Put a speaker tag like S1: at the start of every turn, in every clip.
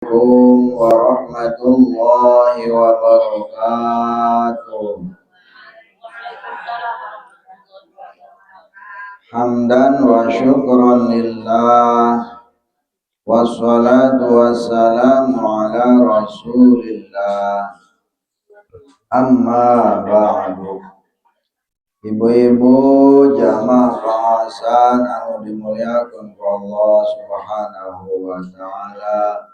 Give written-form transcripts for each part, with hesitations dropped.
S1: Assalamualaikum warahmatullahi wabarakatuh. Hamdan wa syukran lillah, wassalatu wassalamu ala rasulillah. Amma ba'du. Ibu-ibu jamaah pengaosan anu dimuliakan ku Allah Subhanahu wa Ta'ala.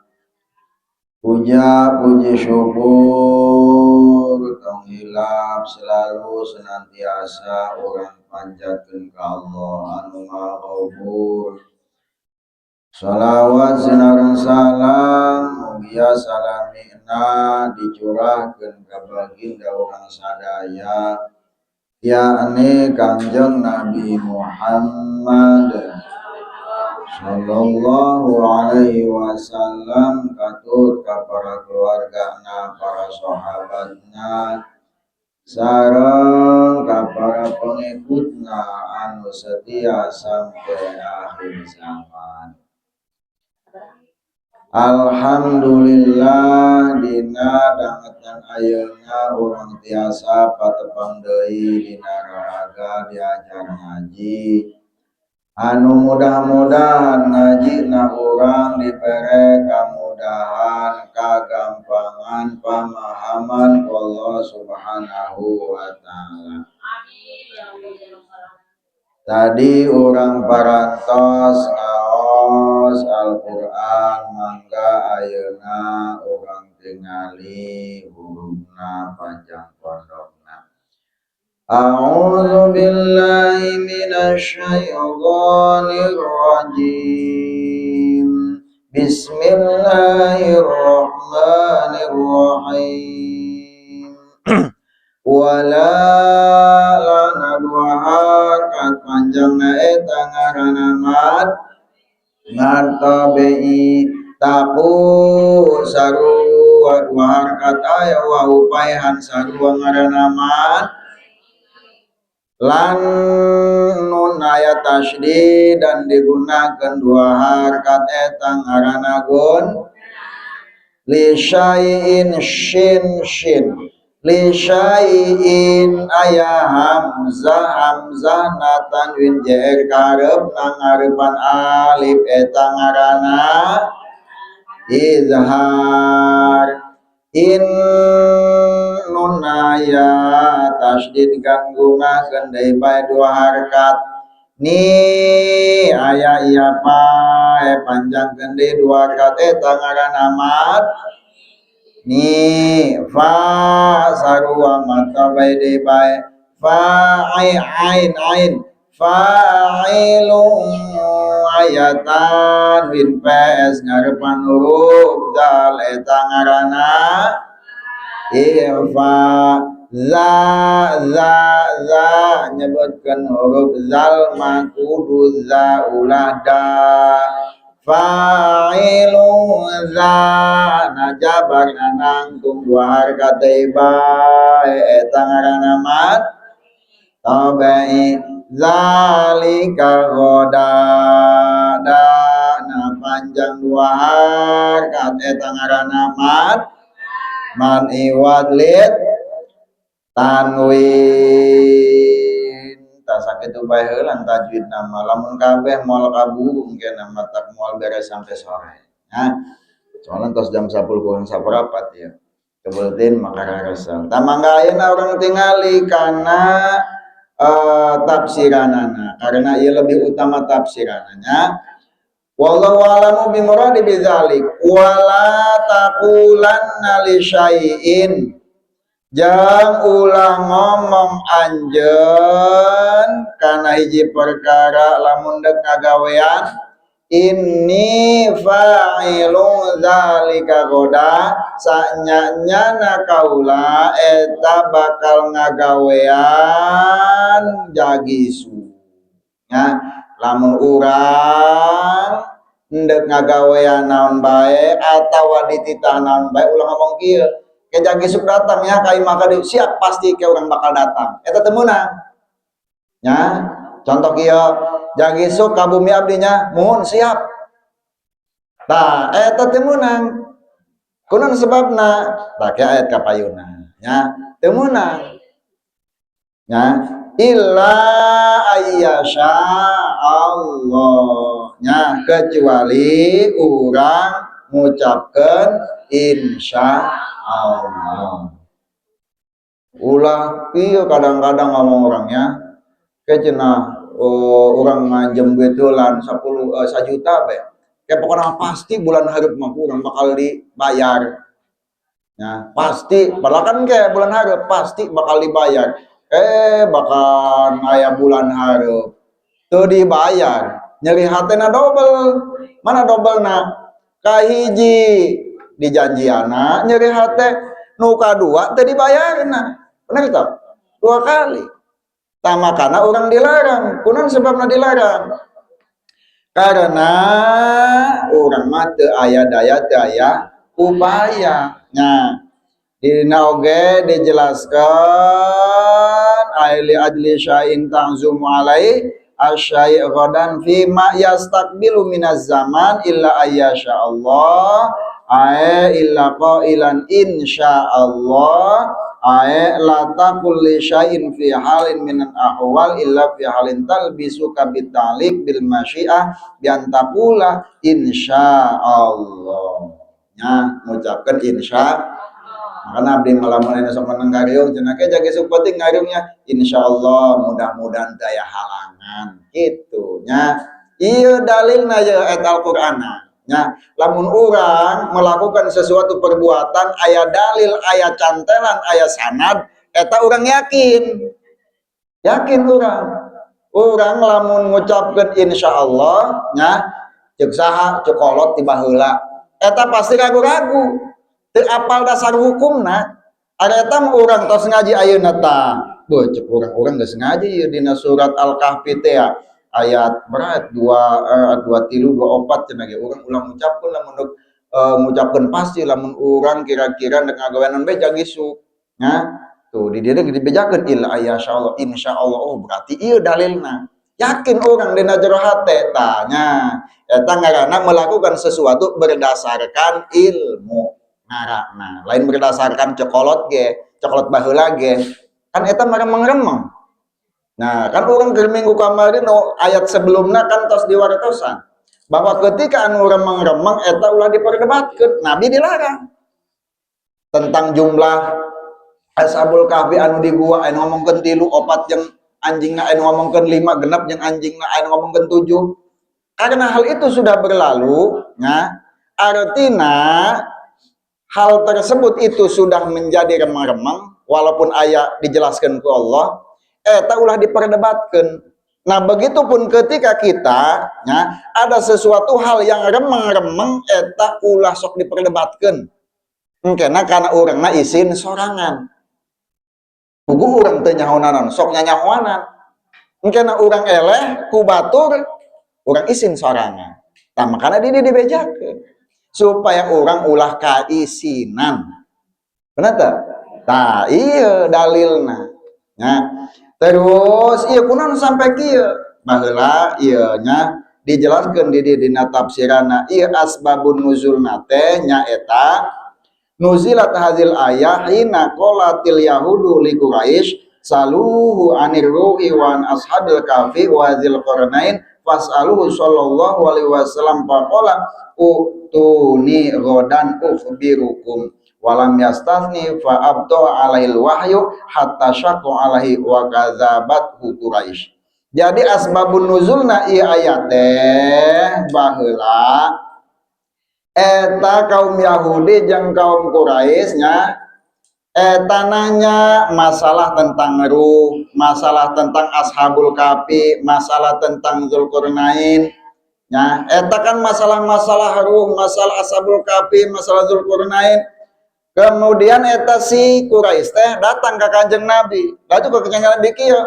S1: Puja puji syukur tong hilap, selalu senantiasa urang panjatkeun ka Allah anu Maha Ghafur. Salawat sinareng salam mugia salamina dicurahkeun ka baginda urang sadaya, yakni Kangjeng Nabi Muhammad sallallahu alaihi wasallam, katut ka para keluargana, para sahabatna, sareng ka para pengikutna anu setia sampai akhir zaman. Alhamdulillah, dina dangetan ayeuna urang tiasa patepang deui dina raraga diajar ngaji, anu mudah-mudahan ngajina urang dibere kamudahan, kagampangan pemahaman Allah Subhanahu wa Ta'ala. Tadi urang parantos ngaos Al-Qur'an, mangga ayeuna urang tingali hurufna panjang pondokna. A'udzu billahi minasyaitonir rajim. Bismillahirrahmanirrahim. Wala, lana dua harkat, panjangna eta ngaranna mad, mad tabi'i. Taqu sarua dua harkat, aya wawu paehan sarua, ngaranna mad. Lan, nun aya tasydid dan digunakan dua harkat, eta ngaranna gun. Li syai'in, shin shin, li syai'in aya hamzah, hamzah na tanwin jer karep na ngarepan alif, eta ngaranna izhar. In, nun aya tasydid kan gunakeun deui bae dua harkat. Ni aya iya pae, panjangkeun deui dua harkat, eta ngaranna mad. Ni fa sarua mata bae deui bae. Fa ai ain ain, fa'ilun aya tanwin pes ngarepan huruf dal, eta ngaranna ikhfa. Za za za, nyebutkeun huruf zal mah kudu za, ulah da. Fa'ilu za na jabar na nangtung dua harkat deui bae, eta ngaranna mad tabi'i. Zalika ghoda, da na panjang dua harkat, eta ngaranna mad, mad iwad lit tanwin. Tah, sakitu bae heula tajwid nama. Lamun kabeh moal kaburu engke nama, tak moal beres sampai sore. Nah, soalnya tos jam 10 kurang saperapat ya. Kebetulan maka resel. Tah, mangga ayeuna urang tingali kana tafsiranana, karena ia lebih utama tafsirananya. Wallahu a'lamu bimuradi bidzalik. Wala taqulanna li syai'in, jang ulah ngomong anjeun kana hiji perkara lamun dek ngagawean, inni fa'ilu zalika ghoda, sanya-nyana kaula eta bakal ngagawean jagisu. Ya, lamun urang ndek ngagawean naon bae atawa dititah naon bae, ulah ngomong kieu, ke jagisuk datang ya ka imah ka, siap, pasti ke urang bakal datang. Eta teu meunang ya. Contoh kieu, jagisuk ka bumi abdinya, muhun, siap. Tah, eta teu meunang. Kunaon sebabna? Pakai ayat kapayuna nya, teu meunang nya, illa ayyasha Allah nya, kecuali urang ngucapkeun insya Allah. Ulah ieu kadang-kadang ngomong orangnya kayak cenah, oh, urang nganjem duit heula 10 1 juta be, kayak pokoknya pasti bulan hareup mah urang bakal dibayar. Nah, pasti, padahal kan kayak bulan hareup pasti bakal dibayar. Eh, bahkan aya bulan hareup teu dibayar, nyeri hatena dobel. Mana dobelna? Kahiji dijanjiana nyeri hate, nu kadua teu dibayarna. Bener teu? Dua kali. Tah, makana urang dilarang. Kunaon sebabna dilarang? Karena urang mah teu aya daya, teu aya upaya. Nah, dina oge dijelaskan ai li ajli syai'in ta'zumu alai asyai' ghadan fi ma yastaqbilu minaz zaman illa ayyasha Allah, ay illa qailan insya Allah, ay la taqul li syai'in fi halin minan ahwal illa fi halin talbisuka bitalik bil masyiah bi an taqula insya Allah. Nya, ngucapkeun insya. Makanya abdi malamun aya sok menang ngariung cenah ke jaga penting ngariungnya insyaallah, mudah-mudahan daya halangan gitu nya. Ieu dalilna ye ayat Al-Qur'ana nya. Lamun urang melakukan sesuatu perbuatan aya dalil, aya cantelan, aya sanad, eta urang yakin, yakin urang. Urang lamun ngucapkeun insyaallah nya, ceuk saha, ceuk kolot ti baheula, eta pasti ragu-ragu, teu apal dasar hukumna. Ada eta mah urang tos ngaji ayeuna tah. Beuh, ceuk urang, urang geus ngaji ieu dina surat Al-Kahfi teh ya, ayat berat dua dua tilu dua opat cenah ge urang ulah ngucapkeun. Lamun ngucapkeun pasti lamun urang kira-kira nek ngagawean bae jang isuk nya. Tuh, di dieu dibejakeun illa insyaallah, insyaallah. Oh, berarti ieu dalilna, yakin urang dina jero hate. Tanya eta ngaranna melakukan sesuatu berdasarkan ilmu ngaranna, lain berdasarkan cek kolot ge, cek kolot baheula ge kan eta meremeng-remeng. Nah, kan urang ke minggu kamari no, ayat sebelumnya kan tos diwartosan bahwa ketika anu remeng-remeng eta ulah diperdebatkeun. Nabi dilarang tentang jumlah Ashabul Kahfi anu di gua, anu ngomongkeun tilu opat jeung anjingna, anu ngomongkeun lima genep jeung anjingna, anu ngomongkeun tujuh. Karena hal itu sudah berlalu, nah, artinya hal tersebut itu sudah menjadi remeng-remeng walaupun ayat dijelaskan ke Allah, eta ulah diperdebatkan. Nah, begitupun ketika kita ya, ada sesuatu hal yang remeng-remeng, eta ulah sok diperdebatkan. Karena urangna isin sorangan. Puguh urang teu nyahonanan, sok nyanyahoanan. Engkena urang eleh ku batur, urang isin sorangan. Nah, makanya di dibejakeun supaya urang ulah kaisinan. Benar tak? Nah, iya dalilna. Nah, terus iya kunaon sampai kieu? Baheula ieu nya dijelaskeun di dina tafsirana ieu asbabun nuzulna teh nyaeta nuzilat hadzil ayah hina qalatil yahudu li Quraisy saluhu anir ruhi wa an ashabil kahfi wa dzil qarnain fas'aluhu sallallahu alaihi wasallam faqala utuni ghadan ukhbirukum walam yastathni fa abta alaihil wahyu hatta syaqqa alaihi wa kadzabathu Quraisy. Jadi asbabun nuzulna ieu ayat teh baheula eta kaum Yahudi jeung kaum Quraisy nya, eta nanya masalah tentang ruh, masalah tentang Ashabul Kahfi, masalah tentang Zulkarnain. Ya, eta kan masalah-masalah ruh, masalah Ashabul Kahfi, masalah Zulkarnain. Kemudian eta si Quraisy teh datang ke Kanjeng Nabi. Lalu ke Kanjeng Nabi kieu.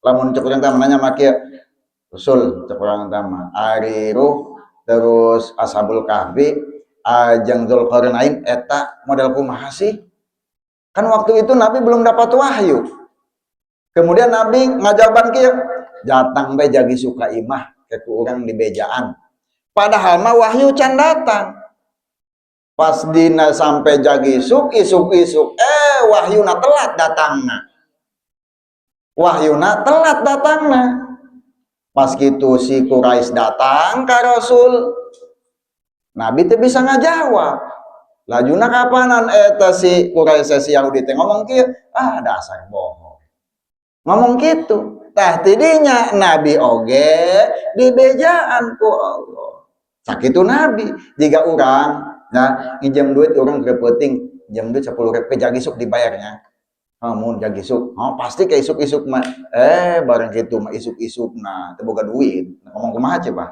S1: Lamun cek urang teh nanya mah kieu. Usul cek urang teh mah ari ruh terus Ashabul Kahfi jeung Zulkarnain eta model kumaha sih? Kan waktu itu Nabi belum dapat wahyu. Kemudian Nabi ngajaban kieu, "Datang bae jagi suka imah ke ku urang di bejaan." Padahal mah wahyu can datang. Pas dina sampai jagisuk, isuk-isuk, eh, wahyuna telat datangna. Wahyuna telat datangna. Pas gitu si Quraisy datang ke Rasul, Nabi teu bisa ngajawab. Lajuna kapanan eta si Quraisy, si Yahudi teh ngomong kieu, "Ah, dasar bohong." Ngomong gitu. Tah, tidinya Nabi oge dibejaan ku Allah. Sakitu Nabi, jika urang, nah, nginjem duit urang ke penting, jam duit 10 ribu jagisuk dibayarnya. Oh, mun jagisuk, oh, pasti kayak isuk-isuk mah. Eh, barang gitu mah isuk-isuk, nah, teu boga duit. Nah, ngomong kumaha coba?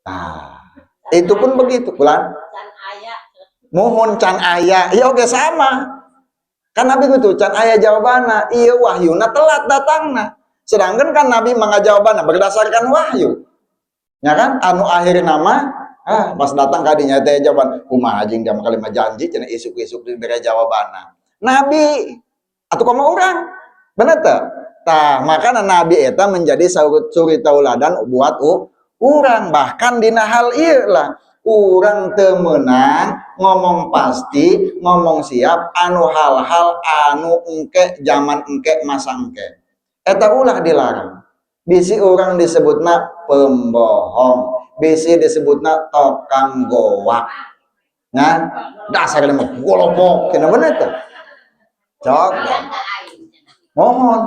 S1: Nah, itu pun begitu, bulan.
S2: Can aya.
S1: Mohon can aya, iya, oke, sama. Kan Nabi gitu, can aya jawabanna, iya, wahyuna telat datangna. Sedangkan kan Nabi jawabanna berdasarkan wahyu. Ya kan? Anu akhir nama, ah, pas datang kadinya teh jawaban, kumaha jeung dia kali mah janji cenah isuk-isuk diberi jawabanna. Nabi atau kumaha urang? Bener teu? Tah, makanya Nabi eta menjadi suri tauladan buat urang, bahkan dina hal ieu lah urang teu meunang ngomong pasti, ngomong siap anu hal-hal anu engke, zaman engke, masa engke. Eta ulah, dilarang. Bisi urang disebutna pembohong, bisi disebutna tokang goak. Nah, dasar mah golopok, kena bener teu? Cok. Mohon.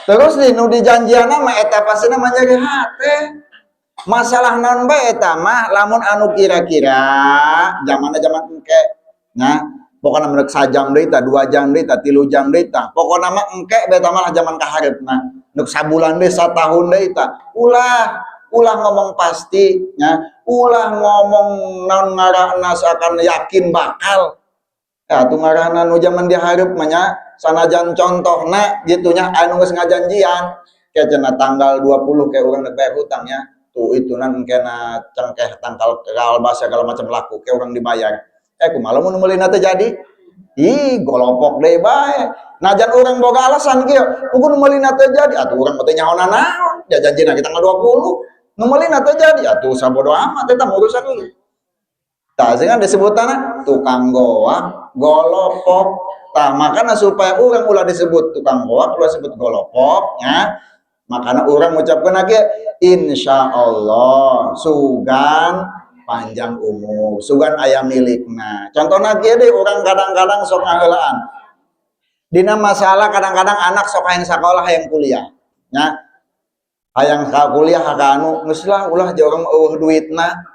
S1: Terus di nu dijanjian mah eta pasti mah nyeri hate. Masalah naon bae eta mah, lamun anu kira-kira zamanna zaman engke. Nah, pokoknya menurut sajam deui tah, 2 jam deui tah, 3 jam deui tah. Pokokna mah engke bae eta mah zaman kahareupna. Nuk sabulan deui, satahun deui tah. Ulah ulah ngomong pasti nya, ulah ngomong naon ngaranna seakan yakin bakal. Ya, tuh ngaranna nu zaman dihareup mah nya, sanajan contohna gitu nya, anu geus ngajanjian kayak cenah tanggal 20 kayak urang rek bayar hutang ya. Tuh, itu nan engkena cengkeh, tangkal kalbas, segala macam laku kayak urang dibayar. Eh, kumaha lamun meulina teh jadi? Ih, golopok deui bae. Najan urang boga alasan kieu, puguh nu meulina teh jadi, atuh urang mah teh nyaona naon? Dia janjina kita tanggal 20. Nu meulina teh jadi, atuh sabodo amat eta mah urusan lu. Tah, sehingga disebutanna tukang goak, golopok. Tah, makanya supaya urang ulah disebut tukang goak, ulah disebut golopok, ya. Makanya urang mengucapkan lagi, insya Allah sugan panjang umur, sugan aya milikna. Contohnya kieu deh, urang kadang-kadang sok ngaheulaan. Dina masalah kadang-kadang anak sok hayang sekolah, hayang kuliah. Ya. Hayang ka kuliah ka anu, geus lah, ulah, jeung urang euweuh duitna.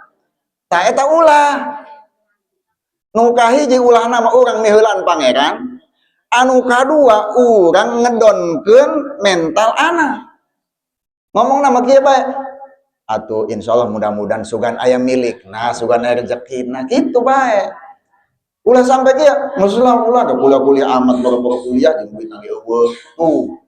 S1: Tah, eta ulah. Nu kahiji, ulahna mah urang miheulaan Pangeran. Anu kadua, urang ngedonkeun mental anak. Ngomong nama kieu bae. Atuh insya Allah mudah-mudahan sugan aya milik, nah, sugan aya rezeki, nah, gitu bae. Ulah sampai kieu, geus lah, ulah da kuliah-kuliah amat, boro-boro kuliah jeung duit ge euweuh. Tuh.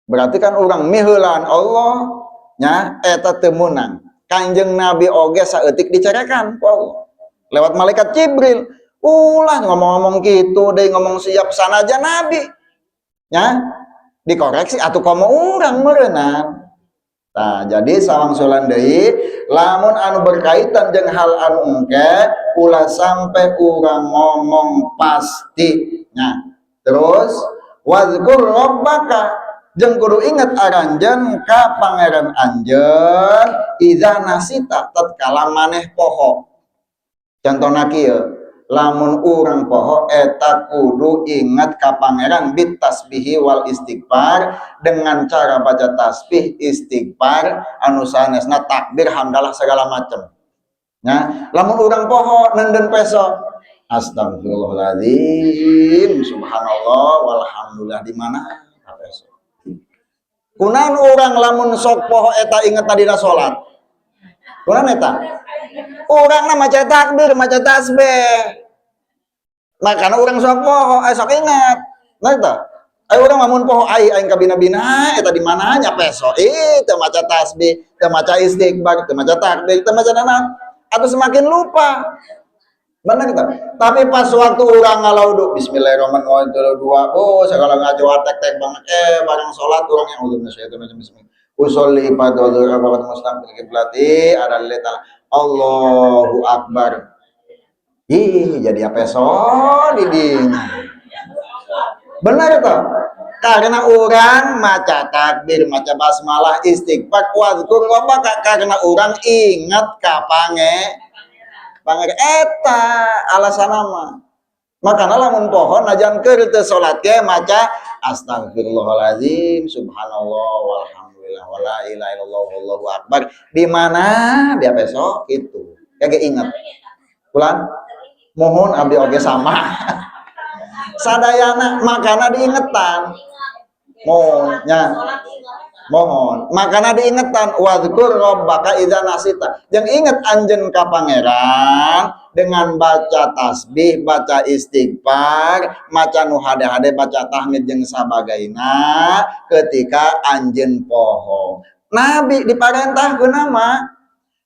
S1: Berarti kan urang miheulaan Allah nya, eta teu meunang. Kanjeng Nabi oge saeutik dicarekan ku Allah lewat malaikat Jibril. Ulah ngomong-ngomong gitu deh, ngomong siap sanajan Nabi. Ya, dikoreksi atau komo urang meureunan. Nah, jadi sawangsulan deui, lamun anu berkaitan jeung hal anu engke, ulah sampai urang ngomong pasti. Nah, terus wazkur rabbaka, jeung kudu inget aranjeun ka Pangeran anjeun, idza nasita, tatkala maneh poho. Contohna kieu, lamun urang poho eta kudu ingat ka Pangeran bit tasbihi wal istighfar, dengan cara baca tasbih, istighfar, anu sanesna takbir, hamdalah, segala macam. Nah, lamun urang poho nenden peso, astagfirullahaladzim, subhanallah, walhamdulillah, di mana peso? Kunaon urang lamun sok poho eta inget tadina salat? Kunaon eta? Urang na maca takbir, maca tasbih. Makanya urang sok poho, eh, sok ingat. Nah, eta. Ayo urang lamun poho, ai aing kabina-bina eta di mananya peso? Ih, teu maca tasbih, teu maca istighfar, teu maca takbir, teu maca naon. Atau semakin lupa. Benar kita. Tapi pas waktu urang ngalauduk, bismillahirrahmanirrahim, dua, oh, segala ngajo tek tek banget, eh, barang sholat urang yang udah bismillah. Usolli pada apa mustaqbil kiblati ada lillahi ta'ala. Allahu Akbar. Ih, jadi apa so di dinya. Benar toh? Karena urang maca takbir, maca basmalah, istighfar, wadzkur rabbaka, karena urang ingat ka pange eta alasan mah. Makana lamun poho najan keur teu salat ge maca astagfirullahalazim, subhanallah, walhamdulillah, wala ilaha illallah, wallahu akbar. Di mana dia besok itu. Kage ingat. Pulang mohon abdi oge sama. Sadayana makana diingetan. Mohon nya. Mohon makana diingetan wadzkur rabbaka idza nasita. Jeung inget anjeun ka pangeran dengan baca tasbih, baca istighfar, maca nu hade-hade, baca tahmid jeung sabagaina ketika anjeun poho. Nabi diparentah mah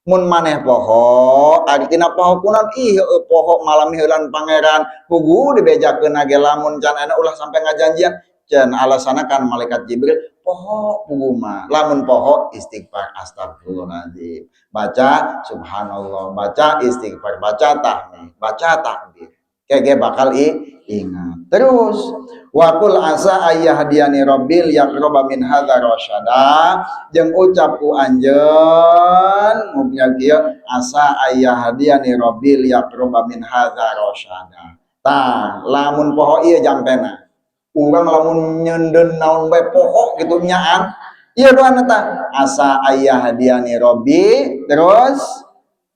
S1: mun maneh poho, artina poho kunaon? Ih, poho malam heulan pangeran pugu dibejakeun ge lamun can enak ulah sampai ngajanjian. Can alasanna kan malaikat Jibril poho pugu mah. Lamun poho istighfar astagfirullahaladzim, baca subhanallah, baca istighfar, baca tahmid, baca takbir, kege bakal ingat. Terus waqul asa ayyahdiyani rabbi liyaqraba min hadza rasyada, jeung ucap ku anjeun mupnya kieu asa ayyahdiyani rabbi liyaqraba min hadza rasyada. Tah, lamun poho ieu jampena urang lamun nyenden naon bae poho gitu nyaan ieu doana tah asa ayyahdiyani rabbi terus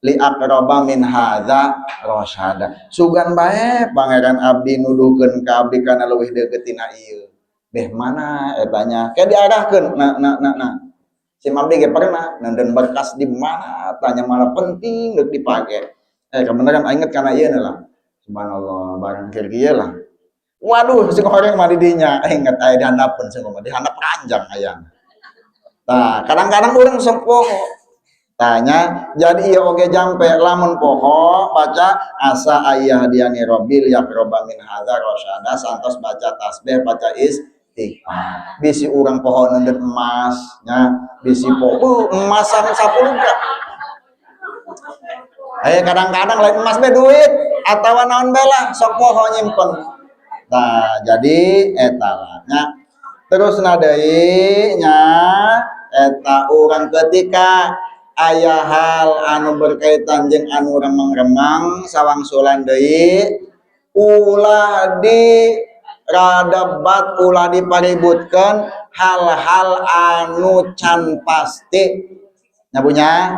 S1: li aqraba min hadza rasyada, sugan bae pangeran abdi nuduhkeun ka abdi kana leuwih deukeut tina ieu. Beh mana etanya kayak diarahkeun. Nah nah nah nah, si abdi ge pernah nenden berkas di mana tanya mana penting deuk dipake, kebenaran inget kana ieu lah, subhanallah, barang keur kieu lah. Waduh, sing goreng mah di dinya inget aya di handapeun, sing mah di handap ranjang aya. Nah, kadang-kadang urang sok poho. Tanya, jadi ieu oge jampe lamun poho baca asa ayyahdiyani rabbi liyaqraba min hadza rasyada, santos baca tasbih, baca istighfar. Bisi urang poho nenden emas nya, bisi poho emasan 10 ka. Kadang-kadang lain emas be duit atawa naon be lah sok poho nyimpen. Nah, jadi eta lah nya. Terus deui nya eta urang ketika aya hal anu berkaitan jeung anu remang-remang sawangsulan deui ulah di radebat, ulah dipaributkeun hal-hal anu can pasti nya punya,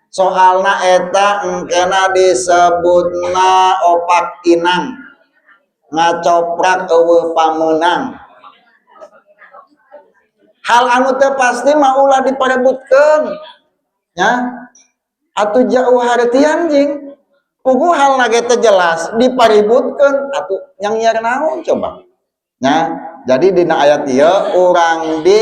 S1: soalna eta engkena disebutna opak inang ngacoprak euweuh pamenang. Hal anu teu pasti mah ulah diparebutkeun nya, atuh jauh hartian jing puguh hal ge teu jelas dipaributkeun atuh yang nyiar naon coba nya. Jadi dina ayat ieu urang di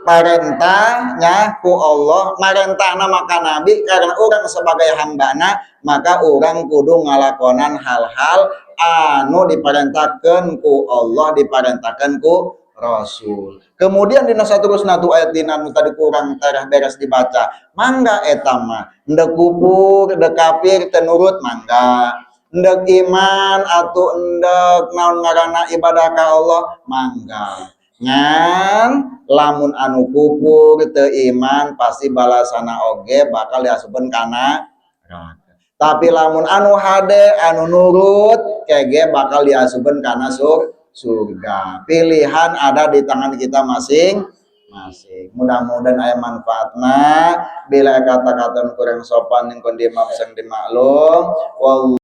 S1: parentahnya ku Allah, marentahna maka nabi, karena urang sebagai hambana maka urang kudu ngalakonan hal-hal anu diparentahkeun ku Allah, diparentahkeun ku Rasul. Kemudian dina saterusna tu ayat dina nu tadi kurang tarah beres dibaca, mangga eta mah endek kufur, endek kafir teu nurut mangga, endek iman atau endek naon ngaranna ibadah ka Allah mangga. Ngan lamun anu kufur teu iman pasti balasana oge bakal diasupkeun kana neraka. Tapi lamun anu hade anu nurut kege bakal diasupkeun kana surga. Pilihan ada di tangan kita masing-masing. Mudah-mudahan aya manfaatna. Bila kata-kata kurang sopan yang dimaaf, dimaklum. Wallah.